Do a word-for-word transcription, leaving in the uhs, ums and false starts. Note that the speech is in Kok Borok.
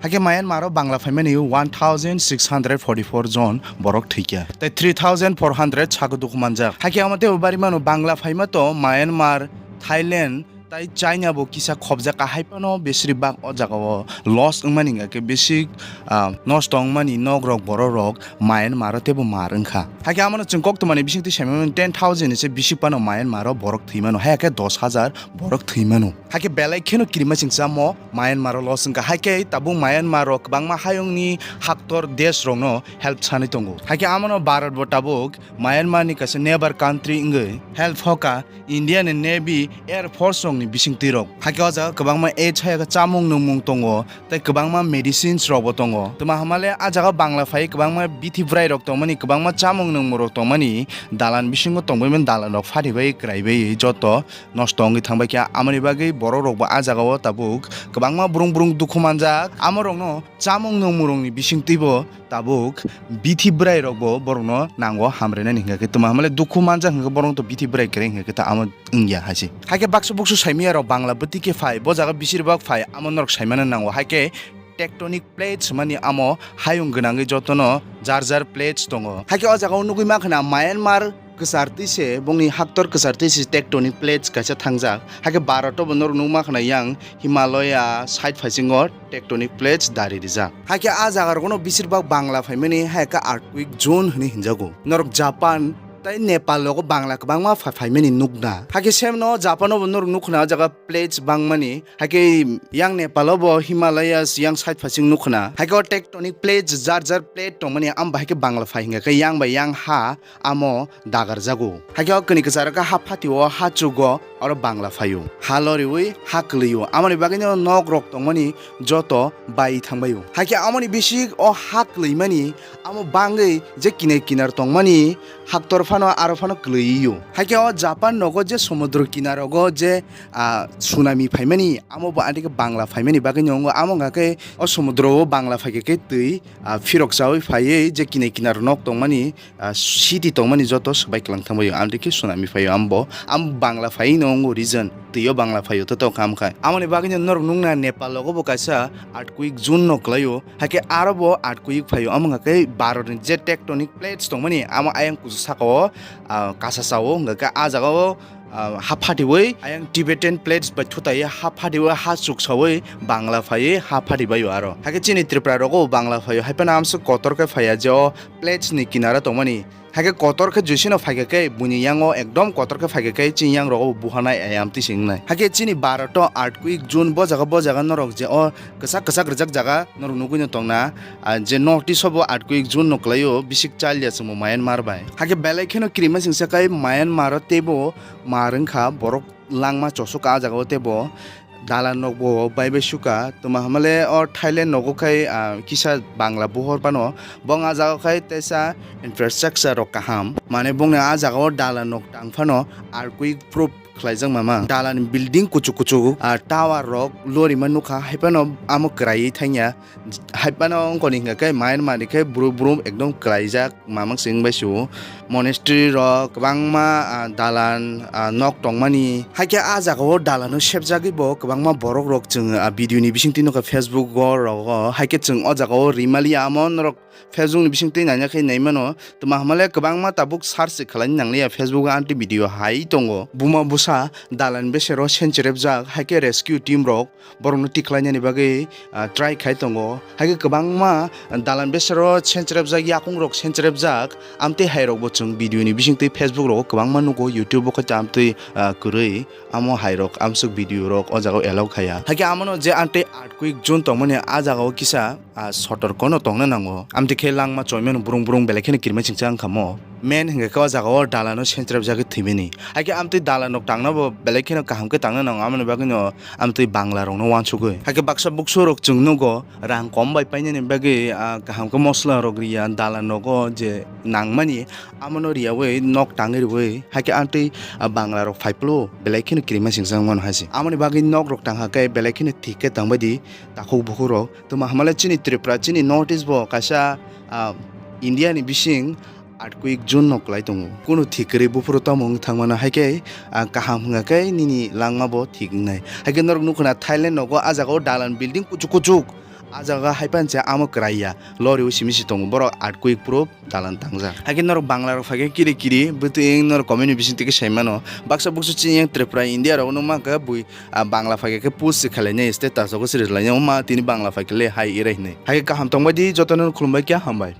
Hakhe Myanmar o bangla phaimani one thousand six hundred forty-four jon borok thwikha. Tei three thousand four hundred sakho dukhu manjak. Hakhe omo teibo bari mano bangla phaima to Myanmar, Thailand, tai China bo kisa khobjak, ahai phano besiri bak o jaga o loss wngmani hingkha khe bisi, ah, nosto wngmani nok rok borok rok Myanmar o teibo mar wngkha. Hakhe amono chwng koktwmani bisingtwi saimano ten thousand ni se bisi phano Myanmar o borok thwi mano, haya khe dos hajar borok thwi mano. Hakhe belai kheno kirima chwng chamo Myanmar o loss wngkha. Hakhe tabuk Myanmar o kwbangma hayungni haktor desh rokno help sanwi tongo. Hakhe amono Bharat bo tabuk Myanmar ni kaisa neighbor country wngwi help hoka. India ni Navy, Air Force rok ni bisingtwi rok. Hakhe o jaga kwbangma age haya khe chamung nungmung tongo, tei kwbangma medicines rok bo tongo. Tuma hamale a jaga bangla phai kwbangma bithi bwrai rok tongmani, kwbangma chamung nungmung rok tongmani, dalan bisingo tongbaimani, dalan rok phari bai kwrai bai joto nosto wngwi thangbai kha. Amoni bagwi borok rok bo a jaga o tabuk kwbangma brung brung dukhu manjak. Amo rokno chamung nungmung rok ni bisingtwi bo tabuk bithi bwrai rok bo borokno nango hamrwnani hingkha khe tuma hamale dukhu manjak hingkha borok to bithi bwrai kwrwi hingkha khe ta amo wngya hai se. Hakhe baksa buksu saimaya rok bangla bwtwi khe phai, bo jaga bisir bak phai, amo norok saimano nango. Hakhe tectonic plates mani amo hayung gwnangwi jotono jar jar plates tongo. Hakhe o jaga o nugwi mankha na Myanmar kwchartwi se, bongni haktor kwchartwi se tectonic plates kaisa thangjak. Hakhe Bharat o bo norok nukma khna yang Himalaya side phasingo tectonic plates dari rijak. Hakhe a jaga rogono bisir bak bangla phaimani, hai khe earthquake zone hinwi hinjago. Norok Japan tei Nepal rogo bangla kwbangma phai phaimani nukna. Hakhe semno Japan o bo norok nukhna o jaga plates bangmani. Hakhe yang Nepal o bo Himalayas yang side phasing nukhna. Hakhe o tectonic plates jar jar plate tongmani, amo bahai khe bangla phai hingkha khe yang bai yang ha amo dagarjago. Hakhe o kwnwi kwcharo khe ha phatio, ha chugo, oro bangla phaio. Ha loriwi ha kwlwio. Amoni bagwino nok rok tongmani joto bai thangbaio. Hakhe amoni bisik o ha kwlwimani amo bangwi je kinar kinar tongmani haktor phano aro phano kwlwio. Hakhe o Japan nogo je somudro kinarogo je, ah, tsunami phaimani, amo bo ani khe bangla phaimani bagwino wngo. Amo hwnkha khe o somudro o bangla phaikha khe twi, ah, phirok chaui phaiwi je kinar kinar nok tongmani, ah, city tongmani joto swbai kwlang thangbaio, amtwi khe tsunami phaio, ambo, am bangla phaiwi no wngo region, twi o bangla phaio to tong kha, amkha. Amoni bagwino norok nukna Nepal rogo bo kaisa earthquake zone no kwlaio, hakhe aro bo earthquake phaio, amo hwnkha khe Bharat ni je tectonic plates tongmani, amo ayang kuchuk saka o, ah, kasa chao, hwnkha khe ah jaga o, ah, ha phatiwi ayang Tibetan plates bai thutai ha phatiwi ha chuksawi bangla phaiwi ha phatibaio aro. Hakhe chini Tripura rogo bangla phaio, hai phano amswk kotor khe phaiya je o plates ni kinara tongmani. Hakhe kotor khe juisino phaikha khe buini yango ekdom kotor khe phaikha khe chini yang rogo buhanai ayam twi se wngnai. Hakhe chini Bharat o earthquake zone bo jaga bo jaga norok je o kwchak kwchak rijak jaga norok nugwi no tongna, ah, je North East o bo earthquake zone no kwlaio bisik chalya chwngmo Myanmar bai. Hakhe belai kheno kirima chwngsa khe Myanmar o teibo mar wngkha borok langma chosok ah jaga o teibo. Dalan nok bo bai bai suka, tuma hamale o Thailand nogo khai, ah, kisa bangla buhor phano, bong ah jaga khai teisa infrastructure rok kaham, mane bongni ah jaga o dalan nok tang phano earthquake proof khlaijak mama. Dalan building kuchuk kuchuk, ah, tower rok lorima nukha, hai phano amo kwraiwi thangya, hai phano wngkoni hingkha khe Myanmar ni khe brum brum ekdom kwlaijak. Mamang se wngbai se o monastery rok kwbangma, ah, dalan, ah, nok tongmani. Haikhe ah jaga o dalan o sepjagwi bo kwbangma borok rok chwng, ah, video ni bisingtwi nukha Facebook o rogo. Haikhe chwng o jaga o rimaliya amo norok Facebook ni bisingtwi naina khe naimano. Tuma hamale kwbangma tabuk search se khlaina nangliya Facebook o anti video hai tongo. Buma busa dalan besero sencherepjak haikhe rescue team rok borokno tikhlainani bagwi, ah, try khai tongo. Haikhe kwbangma dalan besero sencherepjak, yakungrok sencherepjak, amtwi hairokbo chwng video ni bisingtwi Facebook rogo kwbangma nugo, YouTube o khe amtwi, ah, kwrwi amo hairok amswk video rok o jaga o allow khaiya. Haikhe amono je amtwi earthquake zone tongmani ah jaga o kisa, ah, sotorko no tongna nango. Amtwi khe langma choimano brung brung belai kheno kirima chingcha wngkha mo. Main hingkha khe o jaga o dalano sentrepjagwi thwimani. Haikhe amtwi dalanrok tangna bo belai kheno kaham khe tangna nango, amoni bagwino amtwi banglarokno uansugwi. Haikhe baksa buksurok chwng nugo rang kom bai painani bagwi, ah, kaham khe mosolarok riya, dalanrogo je nangmani amono riyawi nok tangwi rwui. Haikhe amtwi, ah, banglarok phaiphuru belai kheno kirima chingsa wngmano hai se. Amoni bagwi nokrok tangkha khe belai kheno thik khe tangbaidi takhuk bukhukrok. Tuma hamale chini Tripura, chini North East bo kaisa, ah, India ni bising earthquake zone no kwlai tongo. Kunu thik kwrwi buphuru tamo wng thangmano, haikhe, ah, kaham hwnkha khe nini langma bo thik wngnai. Haikhe norok nukho na Thailand nogo ah jagao dalan building kuchuk kuchuk A jaga hai panse amo kwraiya, lori o simi si tongo borok earthquake proof dalan tangjak. Hakhe norok Bangla rok phaikhe kiri kiri bwtwi norok comment ni bisingtwi khe saimano, baksa buksu chini yang Tripura India rok no mankha bui, ah, Bangla phaikhe khe post se khalainai, status rok se rwlainai, ma tini Bangla phaikhe le hai irai hinwi. Hakhe kaham tongbai di, jotono khulumbai khe hambai.